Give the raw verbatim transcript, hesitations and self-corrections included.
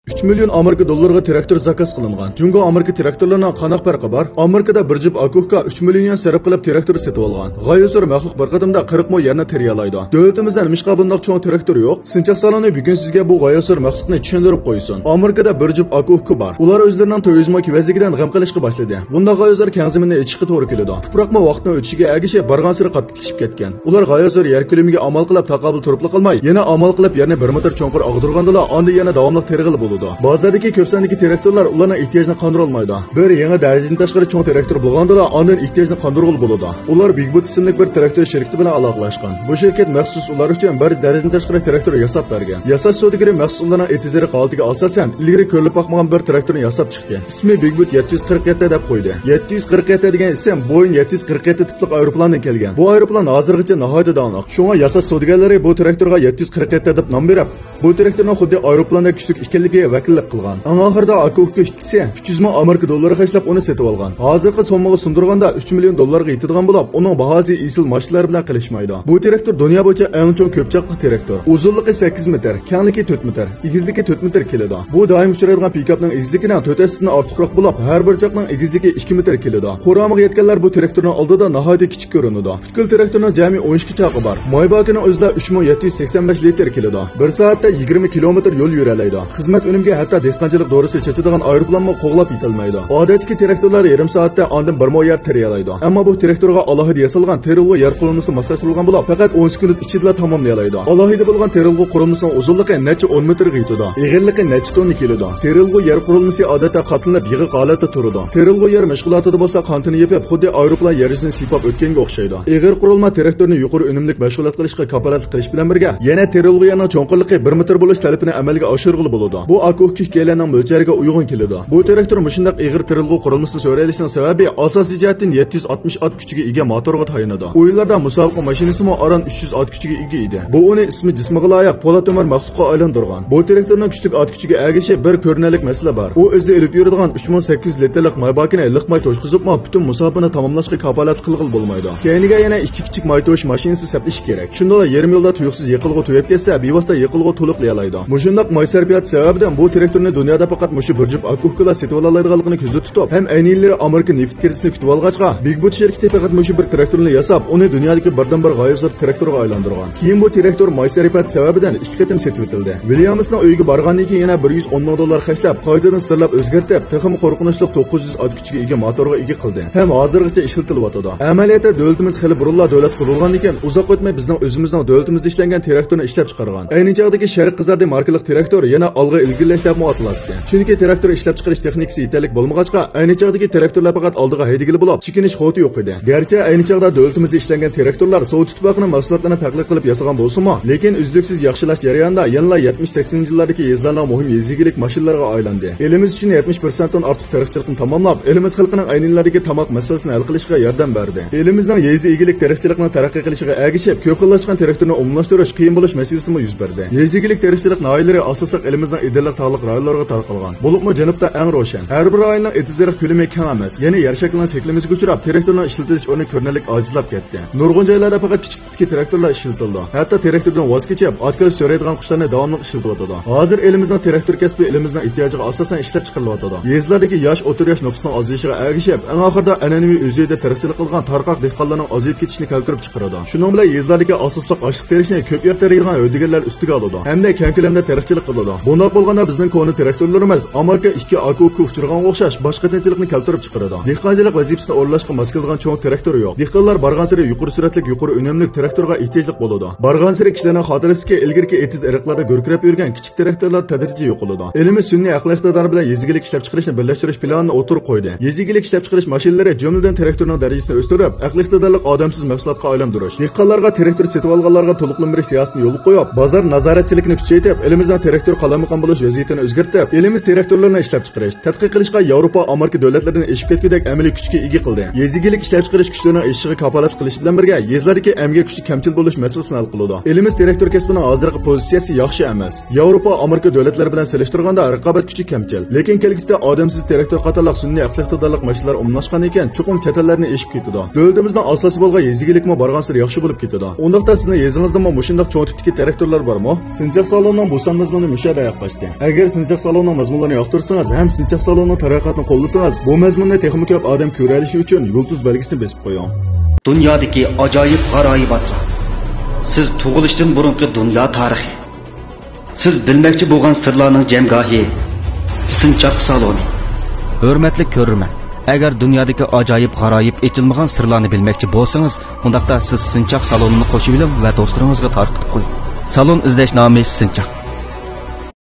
ئۈچ مىليون ئامېرىكا دوللىرىغا تىراكتور زاكاز قىلىنغان. جۇڭگو ئامېرىكا تىراكتورلىرىنىڭ قانداق پەرقى بار؟ ئامېرىكىدا بىر جۈپ ئاكا ئۇكا ئۈچ مىليون يۈەن سەرپ قىلىپ تىراكتور سېتىۋالغان. غاياسۆر مەخلۇق بىر قېتىمدا قىرىق مو يەرنى تېرىيالايدۇ. دۆلىتىمىزدە نېمىشقا بۇنداق چوڭ تىراكتور يوق؟ سىنچاق سالونى بۈگۈن سىزگە بۇ غاياسۆر مەخلۇقنى چۈشەندۈرۈپ قويسۇن. ئامېرىكىدا بىر جۈپ ئاكا ئۇكا بار. ئۇلار ئۆزلىرىنىڭ تۆت يۈز مو كېۋەزلىكىدىن غەم قىلىشقا باشلىدى. بۇنداق غاياسۆر كەڭ زېمىننى ئېچىشقا توغرا كېلىدۇ. تۇپراقمۇ ۋاقىتنىڭ ئۆتۈشىگە ئەگىشىپ بارغانسېرى قاتتىقلىشىپ كەتكەن. ئۇلار غاياسۆر يەر كۆلىمىگە ئامال قىلىپ تاقابىل تۇرۇپلا قالماي، يەنە ئامال قىلىپ يەرنى بىر مېتىر چوڭقۇر ئاغدۇرغاندىلا، ئاندىن يەنە داۋاملىق تېرىغىلى بولىدۇ. بازاردىكى كۆپ ساندىكى تىراكتورلار ئۇلارنىڭ ئېھتىياجىنى قاندۇرالمايدۇ. بىر يېڭى دەرىجىدىن تاشقىرى چوڭ تىراكتور بولغاندىلا، ئاندىن ئېھتىياجنى قاندۇرغىلى بولىدۇ. ئۇلار بىگبۇت ئىسىملىك بىر تىراكتور شىركىتى بىلەن ئالاقىلەشكەن. بۇ شىركەت مەخسۇس ئۇلار ئۈچۈن بىر دەرىجىدىن تاشقىرى تىراكتور ياساپ بەرگەن. ياساش سودىگىرى مەخسۇس ئۇلارنىڭ ئېتىزلىرى ھالىتىگە ئاساسەن ئىلگىرى كۆرۈلۈپ باقمىغان بىر تىراكتورنى ياساپ چىقتى. ئىسمى بىگبۇت يەتتە يۈز قىرىق يەتتە دەپ قويدى. يەتتە يۈز قىرىق يەتتە دېگەن ئىسىم بويىڭ يەتتە يۈز قىرىق يەتتە تىپلىق ئايروپىلاندىن كەلگەن. بۇ ئايروپىلان ھازىرغىچە ناھايىتى داڭلىق. شۇڭا ياساش سودىگەرلىرى بۇ تىراكتورغا يەتتە يۈز قىرىق يەتتە دەپ نام بېرىپ، بۇ تىراكتورنىڭ خۇددى ئايروپىلاندەك كۈچلۈك ئىكەنلىكىگە ۋەكىللىك قىلغان. ئەڭ ئاخىرىدا ئاكا ئۇكا ئىككىسى ئۈچ يۈز مىڭ ئامېرىكا دوللىرى خەجلەپ ئۇنى سېتىۋالغان. ھازىرقى سوممىغا سۇندۇرغاندا ئۈچ مىليون دوللارغا يېتىدىغان بولۇپ، ئۇنىڭ باھاسى ئېسىل ماشىنىلار بىلەن قىلىشمايدۇ. بۇ تىراكتور دۇنيا بويىچە ئەڭ چوڭ كۆپ چاقلىق تىراكتور. ئۇزۇنلۇقى سەككىز مېتىر، كەڭلىكى تۆت مېتىر، ئېگىزلىكى تۆت مېتىر كېلىدۇ. بۇ دائىم ئۇچرايدىغان پىكاپنىڭ ئېگىزلىكىنىڭ تۆت ھەسسىسىدىن ئارتۇقراق بولۇپ، ھەر بىر چاقنىڭ ئېگىزلىكى ئىككى مېتىر كېلىدۇ. قۇرامىغا يەتكەنلەر بۇ تىراكتورنىڭ ئالدىدا ناھايىتى كىچىك كۆرۈنىدۇ. پۈتكۈل تىراكتورنىڭ جەمئىي ئون ئىككى چاقى بار. مايباكىنىڭ ئۆزىدە ئۈچ مىڭ يەتتە يۈز سەكسەن بەش لىتىر كېلىدۇ. بىر سائەتتە يىگىرمە كىلومېتىر يول يۈرەلەيدۇ. خىزمەت ئۈنۈمىگە ھەتتا دېھقانچىلىق دورىسى چېچىدىغان ئايروپىلانمۇ قوغلاپ يېتەلمەيدۇ. ئادەتتىكى تىراكتورلار يېرىم سائەتتە ئاندىن بىر مو يەر تېرىيالايدۇ. ئەمما بۇ تىراكتورغا ئالاھىدە ياسالغان تېرىلغۇ يەر قۇرۇلمىسى ماسلاشتۇرۇلغان بولۇپ، پەقەت ئون سېكۇنت ئىچىدىلا تاماملىيالايدۇ. ئالاھىدە بولغان تېرىلغۇ قۇرۇلمىسىنىڭ ئۇزۇنلۇقى نەچچە ئون مېتىرغا يېتىدۇ. ئېغىرلىقى نەچچە توننا كېلىدۇ. تېرىلغۇ يەر قۇرۇلمىسى ئادەتتە قاتلىنىپ يىغىق ھالەتتە تۇرىدۇ. تېرىلغۇ يەر مەشغۇلاتىدا بولسا قانىتىنى يېپىپ، خۇددى ئايروپىلان يەر يۈزىنى سىيپاپ ئۆتكەنگە ئوخشايدۇ. ئېغىر قۇرۇلما تىراكتورنى يۇقىرى ئۈنۈملۈك مەشغۇلات قىلىشقا كاپالەتلىك قىلىش بىلەن بىرگە، يەنە تېرىلغۇ يەرنىڭ چوڭقۇرلۇقى بىر مېتىر بولۇش تەلىپىنى ئەمەلگە ئاشۇرغىلى بولىدۇ. بۇ ئاكا ئۇكا ئىككىيلەننىڭ مۆلچەرگە ئۇيغۇن كېلىدۇ. بۇ تىراكتور مۇشۇنداق ئېغىر تېرىلغۇ قۇرۇلمىسىنى سۆرەۋېلىشنىڭ سەۋەبى ئاساسىي جەھەتتىن يەتتە يۈز ئاتمىش ئات كۈچىگە ئىگە موتورغا تايىنىدۇ. ئويۇنلاردا مۇسابىقە ماشىنىسىمۇ ئاران ئۈچ يۈز ئات كۈچىگە ئىگە ئىدى. بۇ ئۇنى ئىسمى جىسمىغا لايىق پولات ئۆمەر مەخلۇققا ئايلاندۇرغان. بۇ تىراكتورنىڭ كۈچلۈك ئات كۈچىگە ئەگىشىپ بىر كۆرۈنەرلىك مەسىلە بار. ئۇ ئۆزى ئېلىپ يۈرىدىغان ئۈچ مىڭ سەككىز يۈز لىتىرلىق مايباكىنى لىقماي توشقۇزۇپمۇ پۈتۈن مۇساپىنى تاماملاشقا كاپالەتلىك قىلغىلى بولمايدۇ. كەينىگە يەنە ئىككى كىچىك ماي توشۇش ماشىنىسى سەپلىشى كېرەك. شۇنداقلا يېرىم يولدا تۇيۇقسىز يېقىلغۇ تۈگەپ كەتسە، بىۋاسىتە يېقىلغۇ تولۇقلىيالايدۇ. مۇشۇنداق ماي سەرپىياتى سەۋەبىدىن بۇ تىراكتورنى دۇنيادا پەقەت مۇشۇ بىر جۈپ ئاكا ئۇكىلار سېتىۋالالايدىغانلىقىنى كۆزدە تۇتۇپ، ھەم ئەينىلىرى ئامېرىكا نېفىت كىرىزىسىنى كۈتۈۋالغاچقا، بىگبۇت شىركىتى پەقەت مۇشۇ بىر تىراكتورنى ياساپ، ئۇنى دۇنيادىكى بىردىنبىر غايەت زور تىراكتورغا ئايلاندۇرغان. كېيىن بۇ تىراكتور ماي سەرپىياتى سەۋەبىدىن ئىككى قېتىم سېتىۋېتىلدى. ۋىليامسنىڭ ئۆيىگە بارغاندىن كېيىن يەنە بىر يۈز ئون مىڭ دوللار خەجلەپ، قايتىدىن سىرلاپ ئۆزگەرتىپ، تېخىمۇ قورقۇنچلۇق توققۇز يۈز ئات كۈچىگە ئىگە موتورغا ئىگە قىلدى ھەم ھازىرغىچە ئىشلىتىلىۋاتىدۇ. ئەمەلىيەتتە دۆلىتىمىز خېلى بۇرۇنلا دۆلەت قۇرۇلغاندىن كېيىن ئۇزاق ئۆتمەي بىزنىڭ ئۆزىمىزنىڭ دۆلىتىمىزدە ئىشلەنگەن تىراكتورنى ئىشلەپ چىقارغان. ئەينى چاغدىكى شەرق قىزاردى ماركىلىق تىراكتور يەنە ئالغا ئىلگىرىلەش دەپمۇ ئاتىلاتتى. چۈنكى تىراكتور ئىشلەپچىقىرىش تېخنىكىسى يېتەرلىك بولمىغاچقا، ئەينى چاغدىكى تىراكتورلار پەقەت ئالدىغا ھەيدىگىلى بولۇپ، چېكىنىش خۇۋۋىتى يوق ئىدى. گەرچە ئەينى چاغدا دۆلىتىمىزدە ئىشلەنگەن تىراكتورلار سوۋېت ئىتتىپاقىنىڭ مەھسۇلاتلىرىنى تەقلىد قىلىپ ياسىغان بولسىمۇ، لېكىن ئۈزلۈكسىز ياخشىلاش جەريانىدا يەنىلا يەتمىش سەكسىنىنچى يىللاردىكى يېزىلارنىڭ مۇھىم يېزا ئىگىلىك ماشىنىلىرىغا ئايلاندى. ئېلىمىز ئۈچۈن يەتمىش پىرسەنتتىن ئارتۇق تېرىقچىلىقنى تاماملاپ، ئېلىمىز خەلقىنىڭ ئەينىلەردىكى تاماق مەسىلىسىنى ھەل قىلىشقا ياردەم بەردى. ئېلىمىزنىڭ يېزا ئىگىلىك تېرىقچىلىقىنىڭ تەرەققىي قىلىشىغا ئەگىشىپ، كۆپ خىللاشقان تېرىقتۇرنى ئومۇملاشتۇرۇش قىيىن بولۇش مەسىلىسىمۇ يۈز بەردى. يېزا ئىگىلىك تېرىقچىلىق ناھىيەلىرى ئاساسلىق ئېلىمىزنىڭ ئىدىللىق تاغلىق رايونلىرىغا تارقالغان. بولۇپمۇ جەنۇبتا ئەڭ روشەن. ھەر بىر رايوننىڭ ئېتىز ئېرىق كۆلىمى كەڭ ئەمەس، يەنى يەر شەكلىنىڭ چەكلىمىسىگە ئۇچراپ، تېرەكتورنىڭ ئىشلىتىلىش ئورنى كۆرۈنەرلىك ئاجىزلاپ كەتتى. نۇرغۇن جايلاردا پەقەت كىچىك تىپتىكى تېرەكتورلار ئىشلىتىلىدۇ. ھەتتا تېرەكتوردىن ۋاز كېچىپ، ئات كېلىش سۆرەيدىغان قۇشلارنى داۋاملىق ئىشلىتىۋاتىدۇ. ھازىر ئېلىمىزنىڭ تېرەكتور كەسپى ئېلىمىزنىڭ ئېھتىياجىغا ئاساسەن ئىشلەپ چىقىرىلىۋاتىدۇ. يېزىلاردىكى ياش، ئوتتۇرا ياش نوپۇسنىڭ ئازىيىشىغا ئەگىشىپ، ئەڭ ئاخىرىدا ئەنئەنىۋى ئۆز ئۆيىدە تېرىقچىلىق قىلغان تارقاق دېھقانلارنىڭ ئازىيىپ كېتىشىنى كەلتۈرۈپ چىقىرىدۇ. شۇنىڭ بىلەن يېزىلاردىكى ئاساسلىق ئاشلىق تېرىشنى كۆپ يەر تېرىيدىغان ھۆددىگەرلەر ئۈستىگە ئالىدۇ ھەمدە كەڭ كۆلەمدە تېرىقچىلىق قىلىدۇ. بۇنداق بولغاندا بىزنىڭ كونا تېرەكتورلىرىمىز ئامېرىكا ئىككى ئاكا ئۇكا ئۇچرىغانغا ئوخشاش باش قېتىنچىلىقنى كەلتۈرۈپ چىقىرىدۇ. دېھقانچىلىق ۋەزىپىسىنى ئورۇنلاشقا ماس كېلىدىغان چوڭ تېرەكتور يوق. دېھقانلار بارغانسېرى يۇقىرى سۈرئەتلىك، يۇقىرى ئۈنۈملۈك تېرەكتورغا ئېھتىياجلىق بولىدۇ. بارغانسېرى كىشىلەرنىڭ خاتىرىسىدىكى ئىلگىرىكى ئېتىز ئېرىقلاردا گۈركىرەپ يۈرگەن كىچىك تېرەكتورلار تەدرىجىي يوقىلىدۇ. ئېلىمىز سۈنئىي ئەقلىي ئىقتىدار بىلەن يېزا ئىگىلىك ئىشلەپچىقىرىشنى بىرلەشتۈرۈش پىلانىنى ئوتتۇرىغا قويدى. يېزا ئىگىلىك ئىشلەپچىقىرىش ماشىنىلىرى، جۈملىدىن تېرەكتورنىڭ دەرىجىسىنى ئۆستۈرۈپ، ئەقلىي ئىقتىدارلىق ئادەمسىز مەھسۇلاتقا ئايلاندۇرۇش، دېھقانلارغا تېرەكتور سېتىۋالغانلارغا تولۇقلىما بېرىش سىياسىتىنى يولغا قويۇپ، بازار نازارەتچىلىكىنى كۈچەيتىپ، ئېلىمىزنىڭ تېرەكتور قالايمىقان بولۇش ۋەزىيىتىنى ئۆزگەرتىپ، ئېلىمىز تېرەكتورلىرىنى ئىشلەپچىقىرىش، تەتقىق قىلىشقا ياۋروپا، ئامېرىكا دۆلەتلىرىدىن ئېشىپ كەتكۈدەك ئەمەلىي كۈچكە ئىگە قىلدى. يېزا ئىگىلىك ئىشلەپچىقىرىش كۈچلىرىنىڭ ئېشىشىغا كاپالەتلىك قىلىش بىلەن بىرگە، يېزىلاردىكى ئەمگەك كۈچى كەمچىل بولۇش مەسىلىسىنى ھەل قىلىدۇ. ئېلىمىز تېرەكتور كەسپىنىڭ ھازىرقى پوزىتسىيەسى ياخشى ئەمەس. ياۋروپا، ئامېرىكا دۆلەتلىرى بىلەن سېلىشتۇرغاندا رىقابەت كۈچى كەمچىل. لېكىن كەلگۈسىدە ئادەمسىز تېرەكتور قاتارلىق سۈنئىي ئەقلىي ئىقتىدارلىق ماشىنىلار ئومۇملاشقاندىن كېيىن، چوقۇم چەت ئەللەرنى ئېشىپ كېتىدۇ. دۆلىتىمىزنىڭ ئاساسى بولغان يېزا ئىگىلىكمۇ بارغانسېرى ياخشى بولۇپ كېتىدۇ. ئۇنداقتا سىزنىڭ يېزىڭىزدىمۇ مۇشۇنداق چوڭ تىپتىكى تېرەكتورلار بارمۇ؟ سىنچاق سالوننىڭ بۇ سان مەزمۇنى مۇشۇ يەردە ئاياغلاشتى. ئەگەر سىنچاق سالوننىڭ مەزمۇنلىرىنى ياقتۇرسىڭىز ھەم سىنچاق سالوننىڭ تەرەققىياتىنى قوللىسىڭىز، بۇ مەزمۇننى تېخىمۇ كۆپ ئادەم كۆرەلىشى ئۈچۈن يۇلتۇز بەلگىسىنى بېسىپ قويۇڭ. دۇنيادىكى ئاجايىپ غارايىباتلار. سىز تۇغۇلۇشتىن بۇرۇنقى دۇنيا تارىخى. سىز بىلمەكچى بولغان سىرلارنىڭ جەمگاھى. سىنچاق سالونى. ھۆرمەتلىك كۆرۈرمەن، ئەگەر دۇنيادىكى ئاجايىپ غارايىپ ئېچىلمىغان سىرلارنى بىلمەكچى بولسىڭىز، ئۇنداقتا سىز سىنچاق سالونىنى قوشۇۋېلىڭ ۋە دوستلىرىڭىزغا تارقىتىپ قويۇڭ. سالون ئىزدەش نامى سىنچاق.